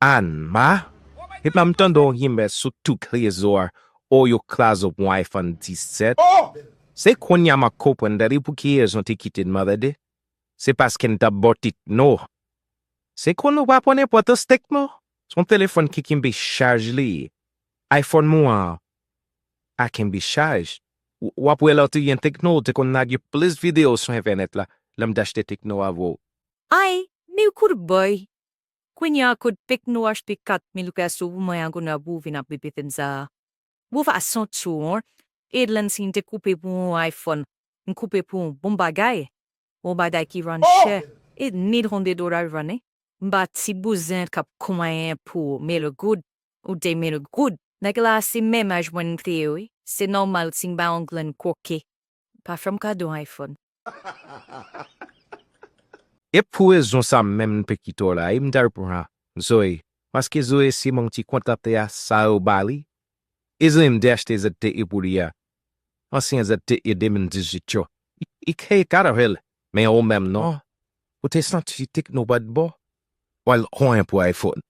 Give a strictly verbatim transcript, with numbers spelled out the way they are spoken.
Anma, epa m tande yon rimè sou tout rezo a, o yo kraze yon iPhone disèt. Se kounye a m ap konprann dadi pou ki rezon te kite demann dadi. Se paske n t ap ba w Tecno. Se konnen w pa konn enpòtans Tecno. Se yon telefòn ki kenbe chaj li. iPhone mwen an pa kenbe chaj. W ap wè lè w te gen Tecno, w te konn lage plis videyo sou entènèt la, lè m te achte Tecno avè w. Ay, men kout bòy. Kounye a kout Tecno achte kat mil peso pou mwen an kounye a pou w vin ap repete m sa. Bon fason tchou, hein. Edlin si m te koupe pou yon iPhone, m koupe pou yon bon bagay. Yon bagay ki rann chè. It need hundred dollar rann, eh. M pa ti bouzen k ap konyen pou mil goud. Ou te mil goud. Nèg la se menm aj mwen n te ye, wi. Se nòmal si m ba yon grenn koke. Pa fè m kado iPhone. E pou rezon sa menm m pe kite w la, e m ta repran Zoe. Paske Zoe se moun ki kontakte a sa yo ba li. E Zoe m te achte Z T E pou li a. Ansyen Z T E de mil dizuit yo. I, i kay kado avè l. Men ou menm non. Ou te santi Tecno pa t bon? W al konyen pou iPhone.